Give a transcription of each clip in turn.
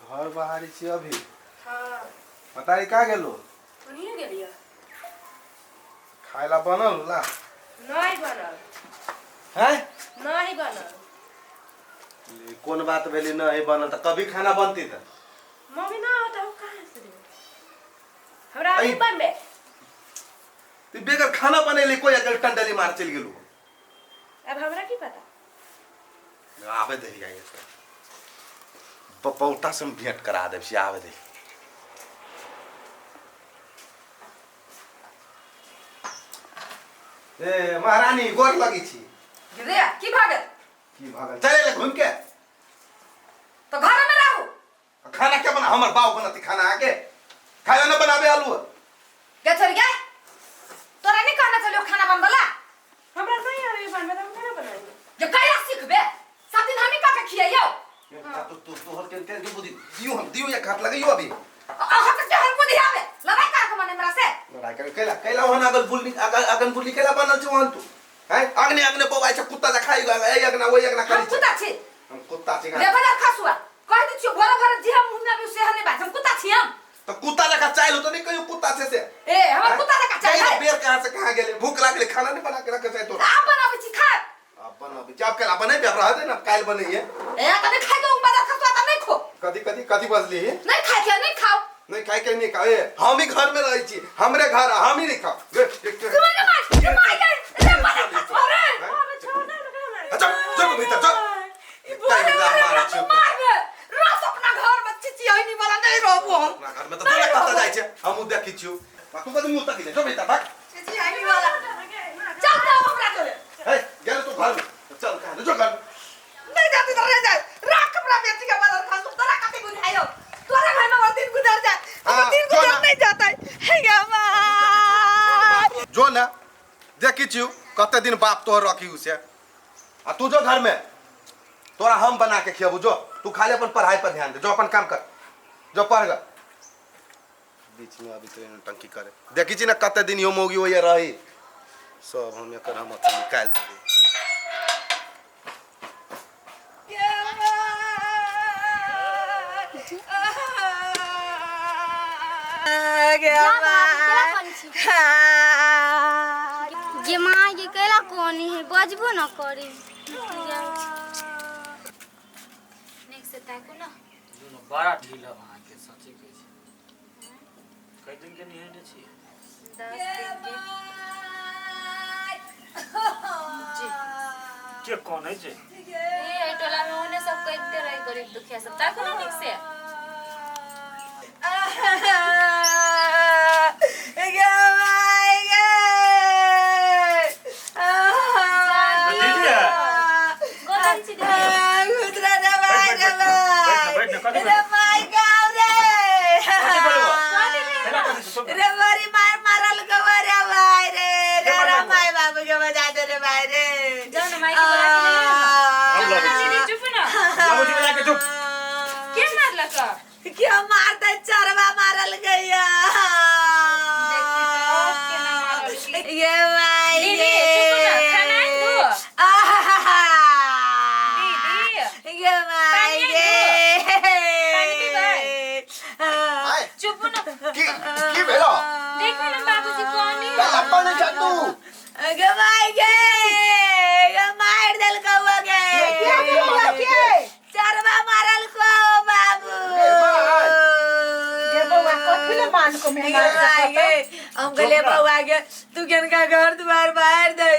घर बाहरी छी अभी। हाँ। पता कहाँ गेलो? ओनिए गेलियै। खाय ला बनल ला? नहीं बनल। हैं? नहीं बनल। ले, कोन बात भेली नहीं बनल तऽ कभी खाना बनती तऽ? मम्मी ना हो तऽ हम कहाँ से देब? हमरा अभी बनबे। तू बेगर खाना बनेली कोई अगर टंडली मार चलि गेलू। अब हमरा की पता? आबे दही आइ पपौटा से हम भेंट करा देब छी, आबे दही। ए महारानी गोर लगी छी। रे की भऽ गेल? की भऽ गेल? चले ले घूम के। तो घर में रहू। खाना के बना? हमर बाप बनती खाना आके खायो न बनाबे आलू। गे छोड़ गे, तोरा नहीं कहना चलियो खाना बनबला। हमरा नहीं आवे बनबे त हम केना बनाइए? जे कैला सीखबे, सब दिन हमही कऽ के खियैयौ। तो तो तोहर के के बुद्धि दियो, हम दियो या घाट लगैयो अभी। अहाँ के केहन बुद्धि आवे? लड़ाई कर के मने हमरा से। लड़ाई कर कैला कैला वहां अगल बुल्ली अगल अगन बुल्ली कैला बनल छै वहां तू? हैं अगने अगने बौआइ छै कुत्ता जे खाइ ए अगना ओइ अगना हम करै छै। कुत्ता छी? हम कुत्ता छी। रे बदल खसुआ, कह दै छियौ भोरे भोरे जे हम मुँह में आबि सेह नहि बाज। हम कुत्ता छी हम? तो कुत्ता जका चाइल हो तो नहीं कहियो कुत्ता छै से। ए हमर कुत्ता जका चाइल नहीं तो है। बेर कहाँ से कहाँ गेले, भूख लागले खाना नहीं बना के रखे छै तोरा। आप बनाबै छी खा। अब बनाबै छी, अब काल्हि बनेबै, अब रह दे ना काल्हि बनैये। ए त नहीं खाइ के बदल खसुआ त नहीं खो। कथी कथी कथी बजली? नहीं खाइ के नहीं खाओ। नहीं खाइ के नहीं खाओ। ए हम ही घर में रहै छी, हमरे घर हम ही नहीं खाओ। गे, गे, गे। तू मार मार रे मार गे रे बदल खसुआ रे। अबे छोड़ दे ना केना मारे। अच्छा चल भीतर चल। ई बोले मारे मारे छियौ। मार बे रस अपना घर में चिचियैनी वाला नहीं रहबो हम। अपना घर में तऽ तोरा कतऽ जाइ छै, हमहूँ देखै छियौ। आ तू कथी मुँह तकी जाइ? जो भीतर भाग। चिचियैनी वाला चल जाओ हमरा जोरे। हे गेल तू घर में चल, कहाँ जो घर में। नहीं जाती तो रह जाए, राख अपना बेटी के बदल खासू तोरा कते बुझायो तोरा घर में हमर दिन गुजर जाए, हमर हाँ, दिन जो गुजर ना। नहीं जाता है। हे गे माय। जो ना देखी छियौ कते दिन बाप तोहर रखी उसे। आ तू जो घर में तोरा हम बना के खियाबू, जो तू खाली अपन पढ़ाई पर ध्यान दे, जो अपन काम कर, जो पढ़ ग। बीच में अभी तो टंकी करे देखी छी ना कते दिन यो मौगी ओये रही, सब हम एकर हम अथी निकालि देबै। गे जा भाभी, माय। केला कोन छी? गे माँ गे केला कोन है, बजबो न करी। नीक से ताकू ना। दुनू बड़ा ढील है अहाँके, सचे कहै छी। कई दिन के निहेने छी? 10 दिन के। जी। के कोन है छै? ए एहि टोला में ओने सब कहिते रही गरीब दुखिया सब, ताकू ना नीक से। गे माय गे। दीदी है। गोतन छी दीदी। गुजरा रे माय बैठ, रे बैठ, बैठ, माय। बैठ, बैठ, कथी रे माय गाँव रे। कथी बोलबो? केना कथी छै? रे बड़ी मार मारल गवा रे माय रे। रे के रे मारलको? माय बाबू के बजा दे रे माय रे। जाउ ना माय के बोला के ले आउ ना। हम चुप ना लबै छी। दीदी, चुप ना। बाबूजी के जाके चुप। के मारलक? क्यों मारते? चरवा मारल गया। देखी तो केना मारल। ये माय दीदी, गे। चुप ना, खाना आनि दू। आहा। दीदी, ये माय पानी आनि गे। पानी पीबै? आय, चुप ना। की की भेलो? देखी ना बाबूजी कोनी। कैला पानी छ तू? गे माय गे। गे मार देलकौ गे। के के मारलक के? चरवा मारल को बाबू। गे माय। गे बौआ कथी ले मान को गे माय गे। हम कहलिए बौआ गे तू केनका घर दुआर बाहर दे,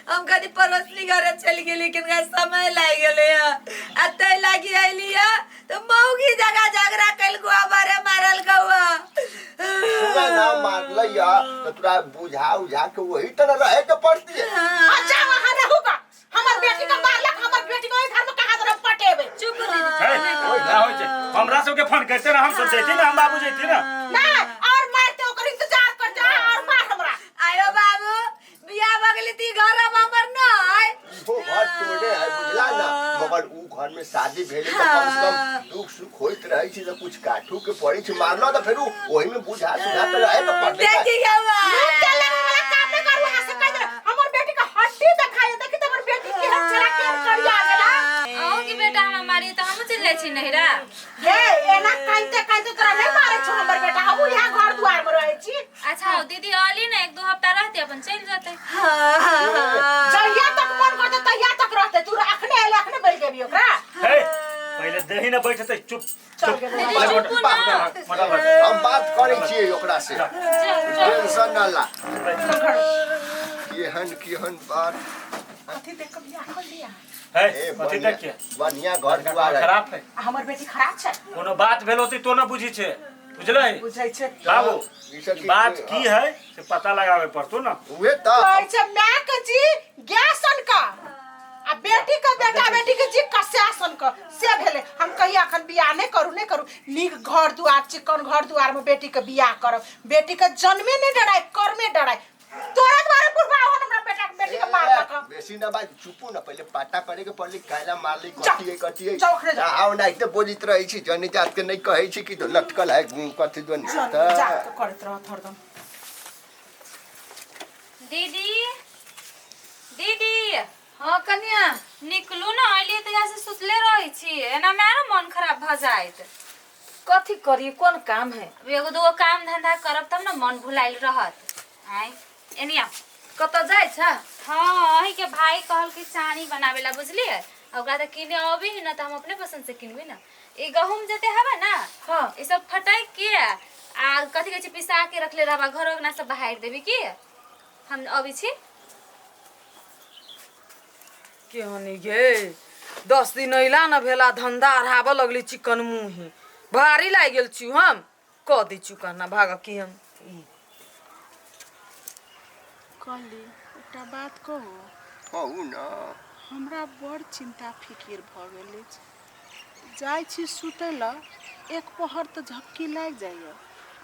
हम कदी पड़ोसनी घरे चलि गेली, केनका समय लागि गेलै आ तै लागि अयली है तो मौगी जगह झगड़ा कलको बरे मारल कौआ। सुगा ना मारलै या तो तोरा बुझा उझा के वही तरह रहे के पड़ती है। अच्छा वहाँ रहूगा, हमर बेटी के मारलक, हमर बेटी के ओहि घर में कहाँ तरफ पटेबे। चुप दीदी। है, ना होइ छै। हमरा सबके फोन करते ना, हम सब जैती ना, हम बाबू जैती ना। ना और मारते ओकर इंतजार कर जा और मार हमरा। आयो बाबू बियाह भऽ गेलै तऽ ई घर अब हमर नहि। इहो घर तोड़े है बुझला ना, मगर ऊ घर में शादी भेलै तऽ कम से कम दुख सुख होइत रहै छै तऽ कुछ काठू के पड़ै छै। मारलो तऽ फेरू ओही में बुझा सुझा के रहे के पड़तै। देखी गे माय। मुँह तेल लगावे वाला काम नहीं करू, वहाँ से कह दे हमर बेटी के हड्डी देखाई, देखी तो हमर बेटी के हम छला के करिया गेला। अहूँ के बेटा हमरा मारी तऽ हमहूँ चलि चलि जाइ छी नैहरा। हे एना कानते कानते तोरा नहीं मारे छौ हमर बेटा, हम यहाँ घर दुआर में रहै छी। अच्छा दीदी अली ने 1-2 हफ्ता रहते अपन चलि जेतै। जहिया तक मन करते तहिया तक रहते, तू अखने एले अखने बैठ जेबी ओकरा। हे पहिले देही न बैठते, चुप चल चुप। गेलै। दीदी चुप ना। हम बात करै छियै ओकरा से, टेंशन न ला। केहन केहन बात कथी देख के बियाह कर लिया? हे ए, कथी देखिए? बढ़िया घर दुआर है। खराब है। आ हमर बेटी खराब छै? कोनो बात भेल होतै तो न बुझी छै, बुझलै? बुझै छै। बाबू ई सब ई बात की है से पता लगावे पड़तो ना। उहे तऽ कहै छै my के जी गैसन का आ बेटी के बेटा बेटी के जी कस्यासन का से भेलै। हम कहिया अखन बियाह नहि करू नहि करू, नीक घर दुआर चिकन घर दुआर में बेटी के बियाह करब, बेटी के जन्मे नहि डराय कर्मे डराय। तोरा द्वारे बुढ़बा हो हमरा बेटा के बेटी के मारलक। बेसी न बात, चुपू न, पहिले पता करे के पड़ली काला मारली जा, कथी है कथी है। जा, ओकरे जा। आ ओनाहिते बोलित रहै छी, जनी जात के नहीं कहै छी कि तो लटकल है कथी दुनी। जन तऽ जात के करैत रहत हरदम। दीदी दीदी। हाँ कन्या निकलू ना, अलिए तऽ यहाँ से सुतले रहै छी, एना में आरो मन खराब भऽ जायत। कथी करी, कोन काम है? अब एगो दूगो काम धंधा करब तब ना मन भुलाइल रहत। आय एनी आउ। कतऽ जाइ छ? हाँ अहीं के भाई कहल कि चानी बनावे ला, बुझलिए? ओकरा तऽ किने अबी ही ना तऽ हम अपने पसंद से किनबी ना। ई गहूम जते हवे ना, हाँ ई सब फटक के आ कथी कहै छै पिसा के रखले रहबा, घर अंगना सब बहारि देबी की हम अबै छी। केहनी गे 10 दिन अइला न भेला धंधा अढ़ाबऽ लगली चिकन मुँही, भारी लागि गेल छी हम, कऽ दै छी कहना भाग की हम। कहली एकटा बात कहू? कहू न। हमरा बड़ चिंता फिकिर भऽ गेल अछि। जाइ छी सुतै लए, एक पहर तऽ झपकी लागि जाइए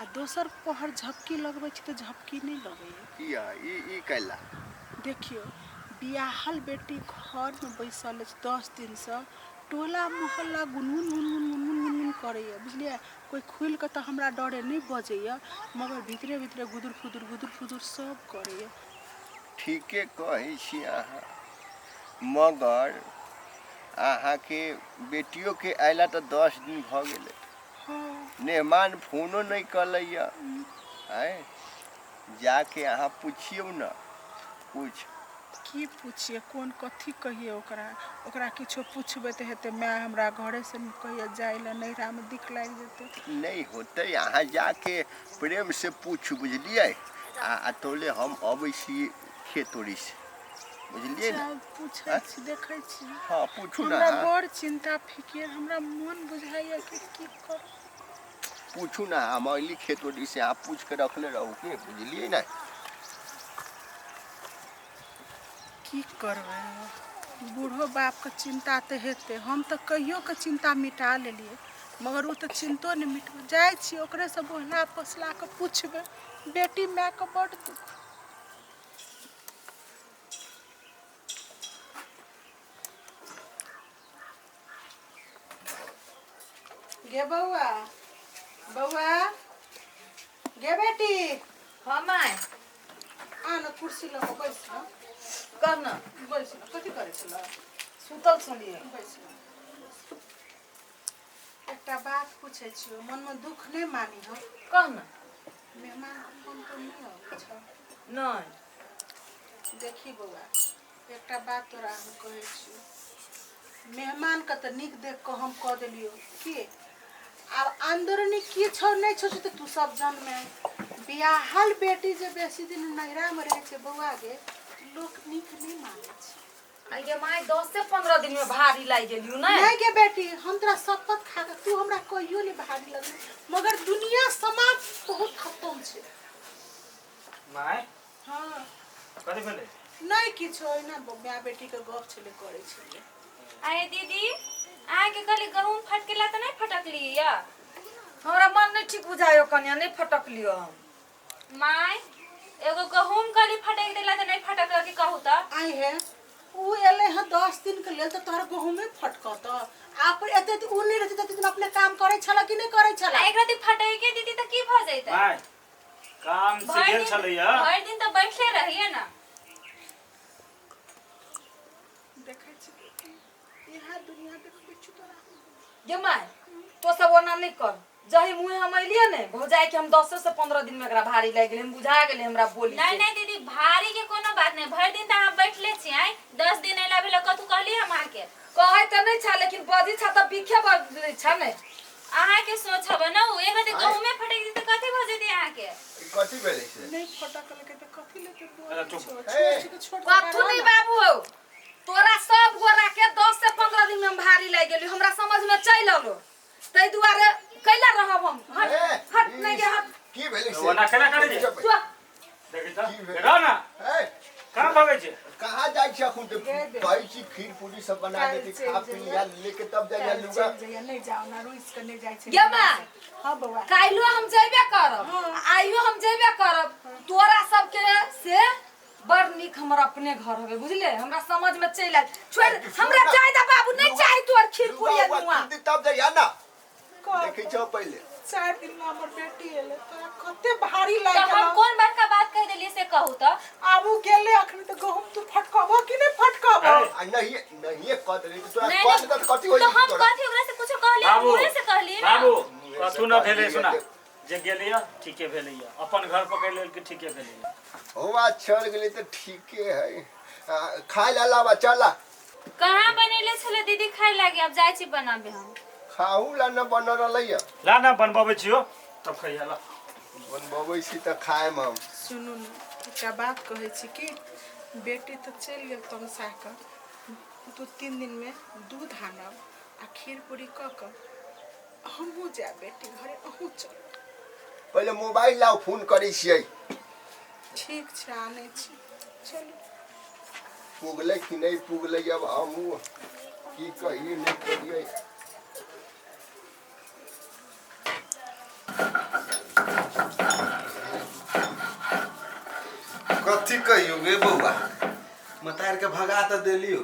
आ दोसर पहर झपकी लगबै छी तऽ झपकी नहि लगैए। किया ई ई कैला? देखियौ बियाहल बेटी घरमे बैसल अछि 10 दिनसँ, टोला मोहल्ला गुनगुन गुनगुन गुनगुन गुनगुन करैए, बुझलियै? कोइ खुलि कऽ तऽ हमरा डरे नहि बजैए, मगर भीतरे भीतरे गुदुर फुदुर गुदुर फुदुर सब करैए। ठीके कहै छी अहाँ, मगर अहाँके बेटियोके अयला तऽ 10 दिन भऽ गेलै। हाँ मेहमान फोनो नहि कलैया। आँय जाके अहाँ पुछियौ न कुछ। की पुछिए, कोन कथी कहिए ओकरा? ओकरा किछो पुछबै तऽ हेतै माय हमरा घरेसँ कहिए जाइ लए, नैहरामे दिख लागि जेतै। नहि होतै, अहाँ जाके प्रेम से पूछू, बुझलियै? आ तोले हम अबै छी खेत ओरीसँ, बुझलियै ने? अच्छा पूछै छी, देखै छी। हाँ पूछू ना। हमरा बड़ चिंता फिकिर, हमरा मन बुझाइए कि की करू। पूछू ना, हम अयली खेत ओरी से, अहाँ पूछ के रखले रहू के, बुझलियै ने? की करबै, बूढ़ो बापके चिंता तऽ हेतै। हम तऽ कहियो के चिंता मिटा लेलियै, मगर ओ तऽ चिंतो नहि मिटबै। जाइ छी ओकरेसँ बोहला पोसला कऽ पुछबै, बेटी मायके बड़ दुख। गे बौआ, बौआ गे बेटी। हाँ my. आ न कुर्सी लऽ कऽ बैस न। कह न। बैस न, कथी करै छलऽ? सुतल छलियै। बैस न। एकटा बात पूछै छियौ, मनमे दुख नहि मानी हो। कह न। मेहमानके फोन तोन नहि अबै छौ? नहि। देखी बौआ, एकटा बात तोरा हम कहै छियौ, मेहमानके तऽ नीक देख कऽ हम कऽ देलियौ की आब आन्दोलनी की छौ नहि छौ से तऽ तू सब जनमे। बियाहल बेटी जे बेसी दिन नैहरामे रहै छै बौआ गे, लोक नीक नहि मानै छै। आगे my 10 से 15 दिन में भारी लागि गेलियौ ने? नहीं गे बेटी, हम तोरा शपथ खा के, तू हमरा कहियो नहीं भारी लगली, मगर दुनिया समाज बहुत खत्म छै। My हाँ कथी भेलै? नहीं किछो, ओहिना माय बेटी के गप छलै करै छलियै। आए दीदी अहाँके कहली गहूम फटकेला तऽ नहि फटकलियै या? हमरा मन नहीं ठीक बुझायो कन्या, नहीं फटकलियो हम। My एगो गहूम कहली फटक देला तऽ नहि फटकल कि कहू तऽ? आई हे उ एलै हँ 10 दिन के लेल तऽ तोहर गहूमे फटकत? आप एते उ नहि रहतै तऽ दिन अपने काम करै छला कि नहि करै छला? एक राति फटके दीदी तऽ की भऽ जैतै? My काम से भरि गेल दिन छलैया। भरि दिन तऽ बैठले रहिए ना। देखै छी बेटी, इएह दुनिया देखबै छी तोरा। गे my, तो सब ओना नहीं कर। जही मुँहे हम अलिए ने भौजाई के हम 10 से 15 दिन में एकरा भारी लागि गेलै, हम बुझा गेलै हमरा बोली नहीं से। नहीं दीदी, भारी के कोनो बात नहीं, भरि दिन त अहाँ बैठले छी। आइ 10 दिन अइला भेल, कथू कहली हम अहाँके? कहै त नहीं छा, लेकिन बजी छा त बिखे बजै छा ने। अहाँके सोच हब न, उ एक रति गहुमे फटक जेतै कथी भऽ जेतै अहाँके? ई कथी भेलै से? नहीं फटकल के त कथी लेते अरे बोल चुप। छोट ए। छोट छोट कथू नहीं बाबू हौ, तोरा सब गोरा के 10 से 15 दिन में हम भारी लागि गेली, हमरा समझ में चलि अलो, ताहि दुआरे कैला रहब हम। हट ए, हट ई नहीं गे हट। की भेलै से? ओना केना करै छै? चुआ। देखी तऽ की भेलै? रह ना, ए, कहाँ भगै छै? कहाँ जाइ छी अखन? तऽ गे दे। कहै छी खीर पूरी सब बना काल्हि देती, चलि खा पी जइहे। लिया लेके तब जाइया काल्हि लुगा। चलि जइहे, नहीं जाओ ना, रुइस के नहीं जाइ छै। गे माय। हां बौआ। काल्हिो हम जेबे करब, हाँ। आइयो हम जेबे करब। तोरा सबके से बड़ नीक हमर अपने घर हवे, बुझले? हमरा समझ में चलि आयल। छोड़ हमरा जाय दे बाबू, नहीं चाही तोर खीर लुगा पूरी उगा नुआ। कीन दी तब जाइया ना। कह देखै छौ पहिले। 4 दिन में हमर बेटी एले, तोरा कते भारी तऽ लागि हम गेलौ। कोन बड़का बात कहि देलियै से कहू तऽ? आबू गेले अखन तऽ गहुम तू फटकबो कि नहीं फटकबो? ए, आ नहीं नहीं कह देली तऽ तोरा नहीं, कह नहीं, देतऽ कथी होइ तऽ हम तोरा? कथी ओकरा से कुछो कहलियै? बाबू मुँहे से कहलियै ना। बाबू, मुँहे से कथू न भेलै। कहलियै सुना जे- जे गेलियै ठीके भेलैया, अपन घर पकड़ि लेलकै, ठीके भेलैया। हुआ चल गेली तऽ ठीके है। आ, खाय ला लाबा चला। कहाँ बनेले छलै दीदी खाय लागी? आब जाइ छी बनाबे हम। खाहू ला न बनल रहलै। ला ना, बनबबै छियौ तब खइया ला। बनबबै छी तऽ खायम हम। सुनू ने, एकटा बात कहै छी कि बेटी तऽ चलि गेल तमसा कऽ, 2-3 दिन में दूध आनब आ खीर पूरी कऽ कऽ हमहूँ जायब बेटी घरे, अहूँ चलू। पहिले मोबाइल लाउ, फोन करै छियै। ठीक छै, आनै छी, चलू। पुगलै कि नहि पुगलै? अब हमहूँ की कहियै नहि कहियै। कथी कहियो गे बौआ, मतार के भगा तऽ देलियो,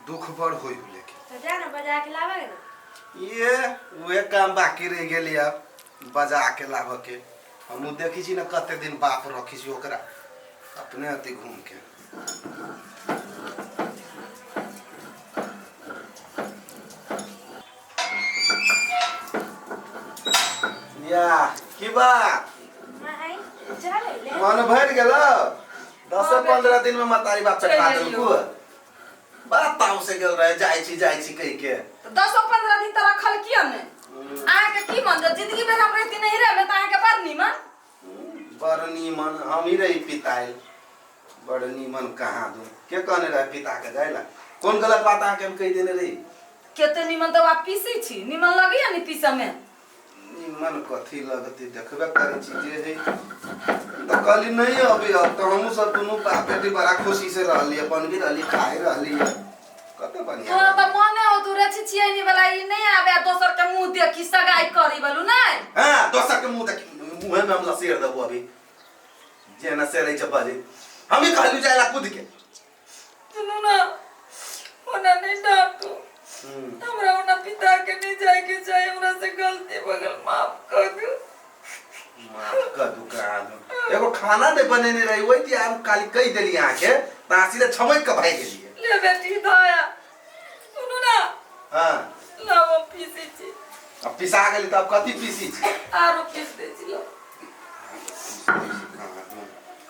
दुख बड़ होई लेकिन। तऽ जा ने बजा के लाबे ने। ये उहे काम बाकी रह गेली अब बजा के लाबऽ के। हमहूँ देखै छी ने कते दिन बाप रखी छी ओकरा अपने अति घूम के। या की बात? माय चल अइले। मन भरि गेल? 10 हाँ, 15 दिन में मतारी बाप चलि चढ़ा गेलियौ। देलकू, बड़ा ताव से गेल रहे, जाइ छी जाइ छी कहि के। तऽ 10-15 दिन तऽ रखल किया ने? अहाँके की मन जे जिंदगी भरि हम रहती नहीं रहे तऽ अहाँके बड़ नीमन। बड़ नीमन हम ही रही पिताइल, बड़ नीमन कहाँ दू के कहने रहे पिता के जाइला? कोन गलत बात अहाँके हम कहि देने रही? केते नीमन तऽ आब पीसै छी, नीमन लगैया ने पीसऽ में? नीमन कथी लगती, देखबे करै छी जे है। तऽ कहली नहीं अभी, अब तऽ हमहूँ सब दुनू बाप बेटी बड़ा खुशी से रहली, अपन भी रहली, खाइ रहली है, कते बढ़िया। तोरा तऽ मने हो तू रे छियै वाला ई नहीं आबे आ दोसर के मुंह देखी सगाई करी बोलू नहीं। हाँ, दोसर के मुंह देखी मुँहे में हम लसेर देबो अभी, जे न से रही छै बजे। हम ही कहलू जाइला कूद के। सुनू ना, ओना नहीं डांटू, हमरा ओना पिता के नहीं जाए के चाही, हमरा से गलती बगल माफ कर दू। माफ कर दू कहाँ दू, एगो खाना नहीं बनेने रही वही दिया हम काली कहि देली अहाँके तऽ अहाँ सीधे छमकि कऽ भागि गेलियै। ले बेटी दया, सुनू ना। हाँ। लाओ हम पीसै छी। अब पिसा गेली तऽ अब कथी पीसी छी? आरो पीस दै छी, लो।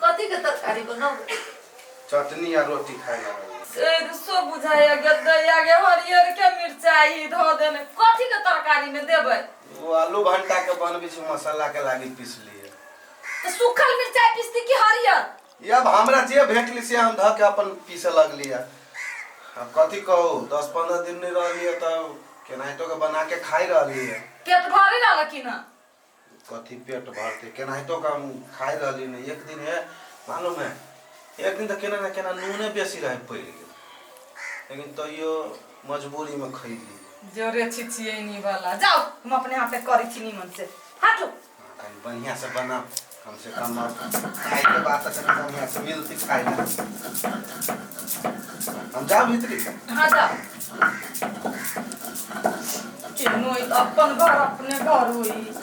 कथी के तरकारी बनाऊ? चटनी आ रोटी खाइ ला। सो बुझाया गेल दैया गे, हरियर के मिरचाई धऽ देने, कथी के तरकारी में देबै? ओ आलू भंटा के बनबै छी, मसाला के लागी पीसलियै। तऽ सूखल मिरचाई पीसती कि हरियर? ये अब हमरा जे भेटली से हम धऽ के अपन पीसे लगलियै। अब कथी कहू, 10-15 दिन नहीं रहलियै तऽ केनाहितो के बना के खाइ रहलियै। पेट भरे रहल कि ना? कथी पेट भरते, केनाहितो के हम खाइ रहली। नहीं एक दिन है मालूम है, एक दिन तऽ केना ने केना नूने बेसी रहे पड़ि गेल, लेकिन तैयो मजबूरी में खैली। जोरे छिछियनी वाला, जाओ हम अपने हाथे करी छी नीमन से, हटो। कनी बढ़िया से बना, कम से कम अब खाइ के बाद तऽ कनी बढ़िया से मिलती खाइ ला। हम जाउ भीतरी? हाँ जाओ, केनो ई तऽ अपन घर अपने घर होई।